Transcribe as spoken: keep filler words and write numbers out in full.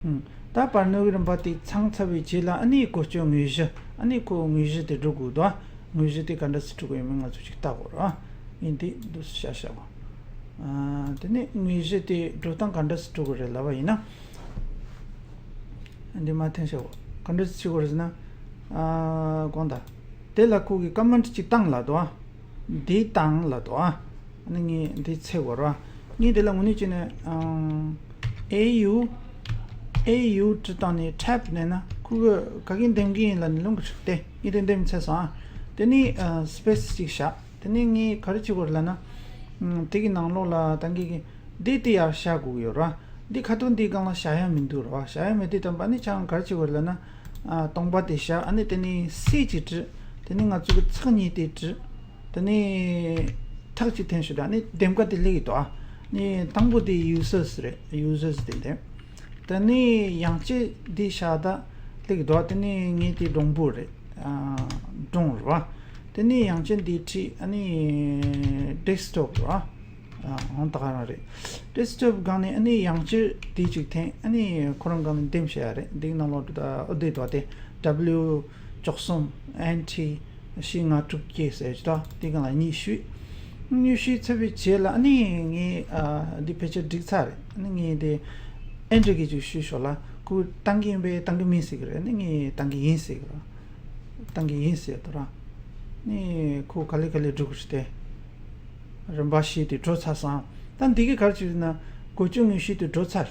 ད་བར་ནོ་གི་རིམ་པ་དེ་ཚང་ཚར་བའི་རྗེས་ལ་ཨ་ནི་བཀོལ་སྤྱོད་དངོས་གཞི། ཨ་ནི་ཁོ་དངོས་གཞི་དེ་འགྲོ་དགོས་འདུག་ཨ། དངོས་གཞི་དེ་ག་འདྲ་སེ་འགྲོ་དགོས་ཡོད་མེད་ང་ཚོ་ཅིག་ལྟ་དགོས་རེད་ཨ། ཡིན་དེ་འདུག་སེ་བྱ་བྱ་བ། དེ་ནས་དངོས་གཞི་དེ་འགྲོ་སྟངས་ག་འདྲ་སེ་འགྲོ་དགོས་རེད་ལབ་པ་ཡིན་ན། འདི་མ་འཐེན་བྱ་བ་ག་འདྲ་སེ་བྱེད་དགོས་རེད་ཟེར་ན། དགོངས་དག་དེ་ལ་ཁོ་གི་ཀ་མན་ཊི་ཅིག་བཏང་ལབ་འདུག་ཨ། འདི་བཏང་ལབ་འདུག་ཨ། ཨ་ནི་ངས་འདི་འཚོལ་དགོས་རེད་བ། ངས་འདི་ལ་དངོས་གནས་བྱས་ནས་ཨེ་ཡུ། ཨེ་ཡུ་བྲིས་བཏང་ནས་ཊེབ་མནན་ན་ཁོ་གི་ག་གི་འདེམས་ཀྱི་ཡིན་ལབ་ནས་ལུང་གི་ཆུག་སྟེ་ངས་དེ་འདེམས་ཚར་སོང་ཨ། དེ་ནས་སི་པེ་སི་ཅིག་བཞག་དེ་ནས་ངས་ག་རེ་བྱེད་དགོས་རེད་ལབ་ན། དེ་གི་ནང་ལོགས་ལ་ད་གི་གི་འདི་དེ་ཡར་བཞག་དགོས་ཀྱི་ཡོད་རེད་བ། འདི་ཁ་ཐུག་འདི་སྒང་ལ་བཞག་ཡ་མི་འདུག་རེད་བ། བཞག་ཡ་མེད་དུས་ཙམ་པ་ནི་ཁྱེད་རང་ག་རེ་བྱེད་དགོས་རེད་ལབ་ན། སྟོང་པ་དེ་བཞག་ཨ་ནི་དེ་ནས་སི་ཅིག་བྲིས། དེ་ནས་ང་ཚོ་གི་ཚེག་གཉིས་དེ་བྲིས། དེ་ནས་ཐག་ཅིག་འཐེན་ཞུ་དང་ནི་འདེམས་ཀ་དེ་སླེབས་ཀྱི་འདུག་ཨ། ནི་དང་པོ་དེ་ཡུ་ཟར་སི་རེད། ཡུ་ཟར་སི་དེ་འདེམས། དེ་ནས་ཡང་ཅིག་འདི་བཞག་ད་སླེབས་ཀྱི་འདུག་དེ་ནས་ངས་དེ་སྒྲུང་པོ་རེད། སྒྲུང་རེད་བ། དེ་ནས་ཡང་ཅིག་འདི་བྲིས་ཨ་ནི་ཌེ་སི་ཊོབ་རེད་བ། ཨང་ད་ག་རང་རེད། ཌེ་སི་ཊོབ་སྒང་ནས་ཨ་ནི་ཡང་ཅིག་དེ་ཅིག་འཐེན་ཨ་ནི་ཁོ་རང་སྒང་ནས་འདེམས་བྱས་ཡ་རེད། འདི་ནང་ལོགས་ད་ཨོ་དེ་དོ་དེ་ཌབ་ལིའུ་བཅུ་གསུམ་ཨེན་ཊི་བཞི་ལྔ་དྲུག་བརྒྱད་ཟེར་གྱི་འདུག་དེ་སྒང་ལ་གཉིས་ཞུས། གཉིས་ཞུས་ཚར་བའི་རྗེས་ལ་ཨ་ནི་ངས་འདི་ཕལ་ཆེར་འགྲིག་ཚར་རེད། ཨ་ནི་ངས་དེ་ཨེན་ཊར་གི་ཅིག་ཞུས་ཞོར་ལ་ཁོས་བཏང་གི་ཡིན་པས་བཏང་གི་མིན་ཟེར་གི་རེད། ཨ་ནི་ངས་བཏང་གི་ཡིན་ཟེར་གི་རེད། བཏང་གི་ཡིན་ཟེར་དོ་ར། ནི་ཁོ་ག་ལེ་ག་ལེ་འགྲོ་གི་རེད་དེ། རིམ་པ་བཞི་དེ་འགྲོ་ཚར་སོང་། ད་འདི་གི་ག་རེ་བྱེད་ན་བཀོལ་སྤྱོད་དངོས་གཞི་དེ་འགྲོ་ཚར།